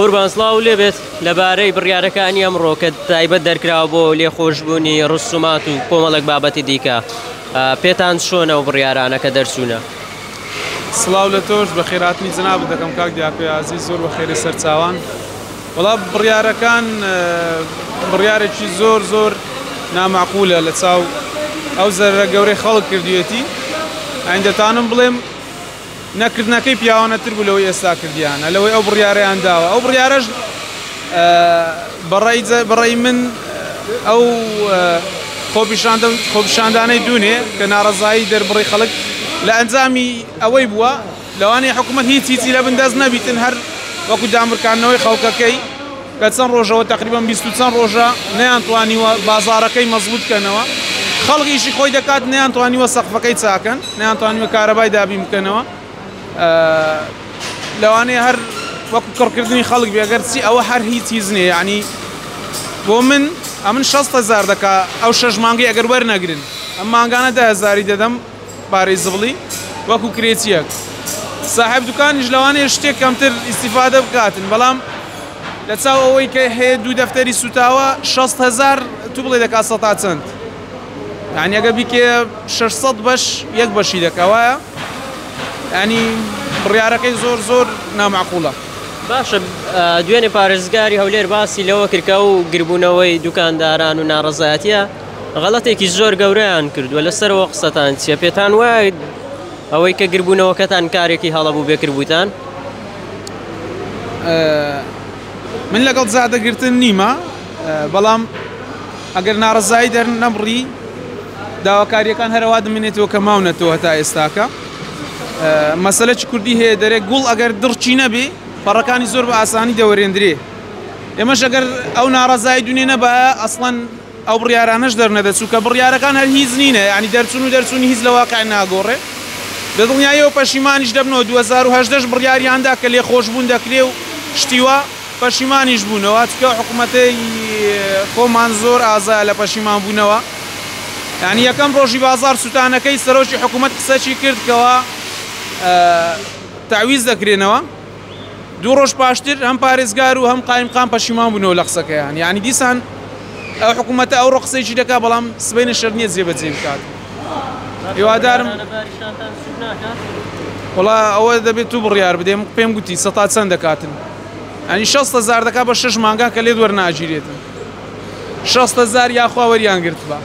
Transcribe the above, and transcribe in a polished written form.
قوربان سڵاو لێبێت لەبارەی بڕیارەکانی ئەمڕۆ کە تایبەت دەرکراوە بۆ لێخۆشبوونی ڕسومات و کۆمەڵێک بابەتی دیکە پێتان چۆنە و بڕیارانە کە دەرچوونە؟ سڵاو لە تۆش بەخێرهاتنی جەنابت دەکەم کاک دیاکۆی ئازیز زۆر بەخێرێ سەرچاوان وەڵا بڕیارەکان بڕیارێکی زۆر زۆر نامعقولە لە چاو ئەو زەرەرە گەورەی خەڵک کردوێتی ئایندەتانم بڵێم نەکردنەکەی پیاوانەتر بوو لەوەی ئێستا کردیانە لەوەی ئەو بڕیارەیان داوە ئەو بڕیارەش بەڕەی من ئەو خۆپیشاندانەی دوونێ کە ناڕەزایی دەربڕی خەڵک لە ئەنجامی ئەوەی بووە لەوانەیە حکوومەت هیچ هیچی لە بن دەست نەبیتن هەر وەکو دامرکاندنەوەی خەڵکەکەی کە چەند ڕۆژەوە تقریبا 20 و چەند ڕۆژە نەیانتوانیوە بازارەکەی مەزبوط کەنەوە خەڵک ئیشی خۆی دەکات نەیانتوانیوە سەقفەکەی چاکەن نەیانتوانیوە کارەبای دابین بکەنەوە لەوانەیە هەر وەکو کڕکردنی خەڵک بێ گەر چی ئەوە هەر هیچ هیچ نییە یعنی بۆ من ئەمن 6 هزار دەکا ئەو شەش مانگەی ئەگەر وەرنەگرن ئەم مانگانە 10 هزاری دەدەم پارەی زبڵی وەکو کرێچیەک ساحب دوکانیش لەوانەیە شتێک کەمتر ئیسیفادە بکاتن بەڵام لە چاو ئەوەی کە هەیە دوو دەفتەری سوتاوە 6 هزار تو بڵێ دەکات سەتا چەند یعنی ئەگە بیکێ 600 بەش یەک بەشی دەکا وایە ینی بڕیارەکەی زۆر زۆر نامعقولە. باشە دوێنێ پارێزگاری هەولێر باسی لەوە کرد کە ئەو گربوونەوەی دوکانداران و ناڕەزایەتیە غەڵەتێکی زۆر گەورەیان کردووە لەسەرەوە قسەتان چییە پێتان وایە ئەوەی کە گربوونەوەکەتان کارێکی هەڵە بوو بێکردبووتان؟ من لەگەڵ زادەگرتن نیمە بەڵام ئەگەر ناڕەزایی دەرنەبڕی داواکاریەکان هەرەوا دەمێنێتەوە کە ماونەتەوە هەتا ئێستاکە مەسەلەکی کوردی هەیە دەرێ گوڵ ئەگەر دڕچی نەبێ پەڕەکانی زۆر بە ئاسانی دەوەرێندرێ ئێمەش ئەگەر ئەو ناڕەزایی دونێ نەبایە ئەسڵەن ئەو بڕیارانەش دەرنەدەچوو کە بڕیارەکان هەر هیچ نینە یعنی دەرچوون و دەرچوونی هیچ لە واقع ناگۆڕێ بە دڵنیاییەوە پەشیمانیش دەبنەوە 2018 بڕیاریاندا کە لێخۆشبوون دەکرێ و شتیوا پەشیمانیش بوونەوە چونکە حکومەتەی خۆمان زۆر ئازایە لە پەشیمان بوونەوە یعنی یەکەم ڕۆژی بازار سوتانەکەی سەرۆکی حکومەت قسەکی کرد کەوا تەعویز دەکرێنەوە دوو ڕۆژ پاشتر هەم پارێزگار و هەم قایمقام پەشیمان بوونەوە لە قسەکەیان یعنی دیسان ئەو حکوومەتە ئەوڕۆ قسەیەکی دەکات بەڵام سبەینێ شەرت نییە جێبەجێ بکات هیوادارم وڵا ئەوە دەبێت تو بڕیار بدەم پێم گوتی سەتا چەند دەکاتن ئەنی 6 هزار دەکا بە شش مانگا کە لێت وەرناگیرێتن 6 هزار یاخوا وەریان گرتبا.